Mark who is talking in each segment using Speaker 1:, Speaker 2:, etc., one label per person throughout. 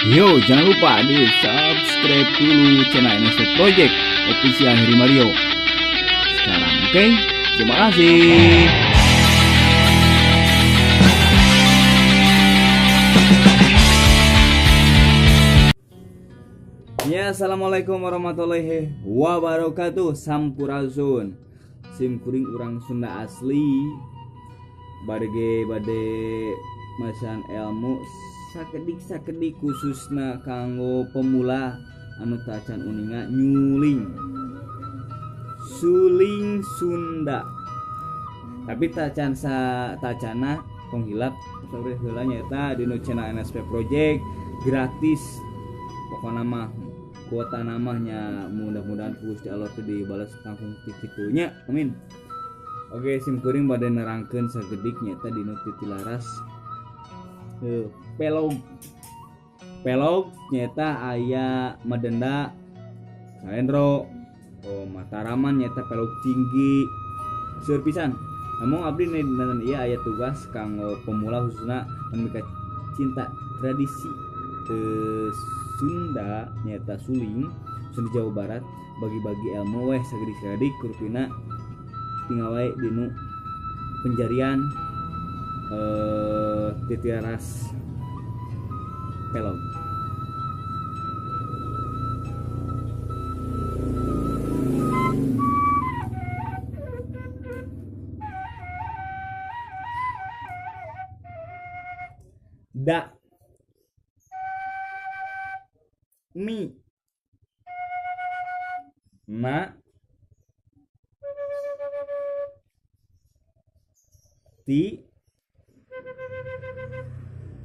Speaker 1: Yo, jangan lupa di subscribe dulu channel NSP Project Official Heri Mario sekarang, oke? Okay? Terima kasih. Ya, assalamualaikum warahmatullahi wabarakatuh. Sampurasun. Sim kuring urang Sunda asli. Bade bade masan ilmu sakedik-sakedik khususna kanggo pemula anu tacan uninga nyuling suling Sunda, tapi tacan sa tacana tong hilap sore heula nyaeta dinu channel NSP Project gratis pokona mah kuota namanya mudah-mudahan Gusti Allah teh dibalas langkung ti kitu nya, amin. Oke, sim kuring bade nerangkeun sagedik nyaeta dinu titilaras pelog. Pelog nyaeta aya Madenda, Salendro, oh, Mataraman nyaeta pelog tinggi seueur pisan. Namun abdi dinten ieu aya tugas kanggo pemula khususna anu mika cinta tradisi Sunda nyaeta suling Sunda Jawa Barat, bagi-bagi ilmu weh sagedik-sagedik kurpina tinggal wae dinu penjarian titilaras pelog. Da, mi, na, ti,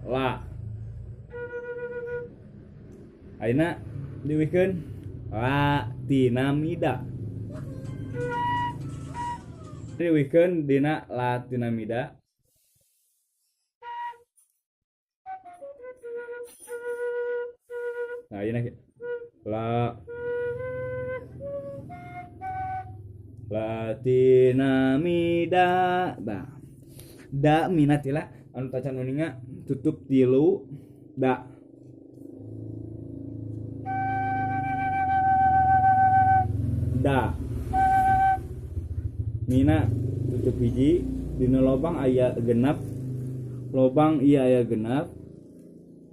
Speaker 1: la. Ayeuna diwihkeun latinamida. Diwihkeun dina latinamida. Nah, ayeuna la latinamida. Nah, da minat lah anu tacan uninga tutup tilu da. Da mina tutup hiji dina lobang aya genap, lobang ieu aya genap,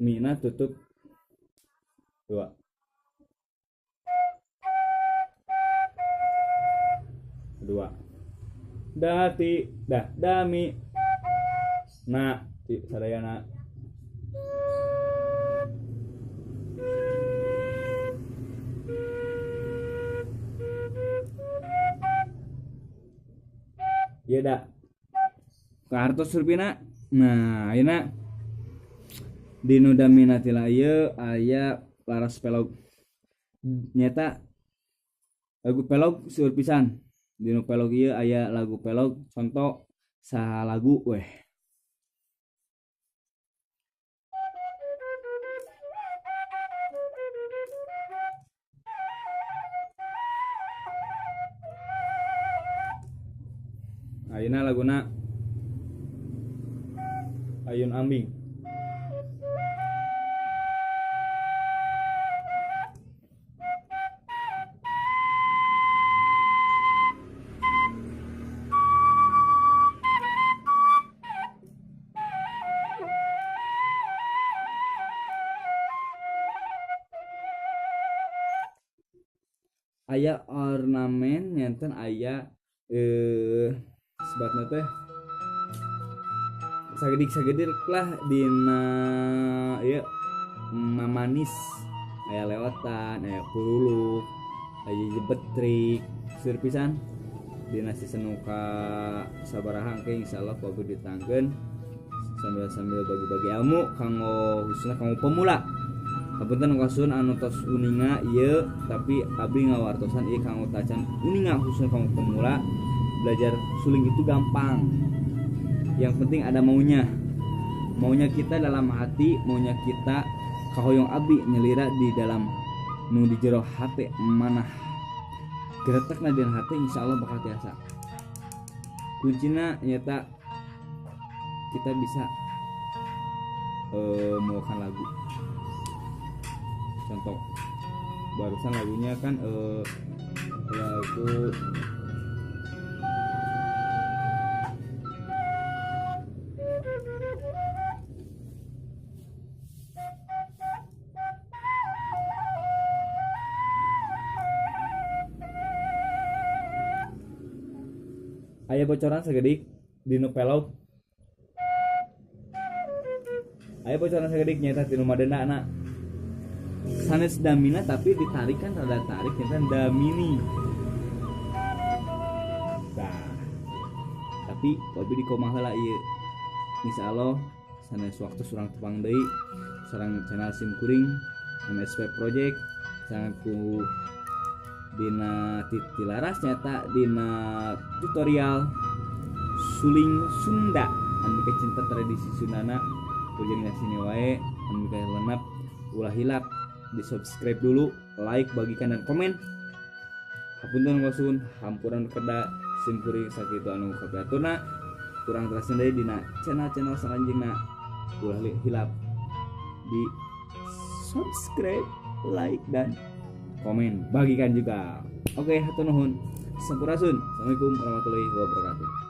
Speaker 1: mina tutup dua. Dua. Da ti da da mi na ti sadayana. Iya da kahartos surpina. Nah, ayeuna dinu damina tila ieu aya laras pelog nyata lagu pelog seueur pisan. Dinu pelog ieu aya lagu pelog contoh salagu weh. Ayeuna laguna Ayun Ambing. Aya ornamen nyanten aya sebatna teh sagedik-sagedik lah dina ieu mamanis, aya leotan, aya puruluk, aya jebetrik, seueur pisan dina season ka sabaraha engke insyaallah ku abdi ditangkeun sambil-sambil bagi-bagi ilmu kanggo khususna kanggo pemula. Hapunten kasun anu tos uninga ieu, tapi abdi ngawartosan ieu kanggo tacan uninga khususna kanggo pemula. Belajar suling itu gampang, yang penting ada maunya. Maunya kita dalam hati, maunya kita kahoyong abdi nyelira di dalam nu di jero hate manah geretekna dina hate, insyaallah bakal tiasa. Kuncina nyata kita bisa membawakan lagu. tok. Barusan lagunya kan lagu aya bocoran sagedik dinu pelog. Aya bocoran sagedik nyaeta tinu madenda na. Sanes damina tapi ditarik kan rada tarik nyaeta damini. Tah. Tapi kopi di komah heula ieu. Insyaallah sanes waktu surang tepang deui sareng channel sim kuring MSP Project sangat ku dina titilaras nyata dina tutorial suling Sunda anu cinta tradisi Sundana ujung sini wae anu lenap ulah hilap di subscribe dulu, like, bagikan dan komen. Hapunten ngosun hampuran kerda sim kuring sakitu anu kapiaturna kurang terasa deui dina channel-channel salanjutna ulah hilap di subscribe, like dan komen, bagikan juga. Oke, hatur nuhun. Sampurasun. Assalamualaikum warahmatullahi wabarakatuh.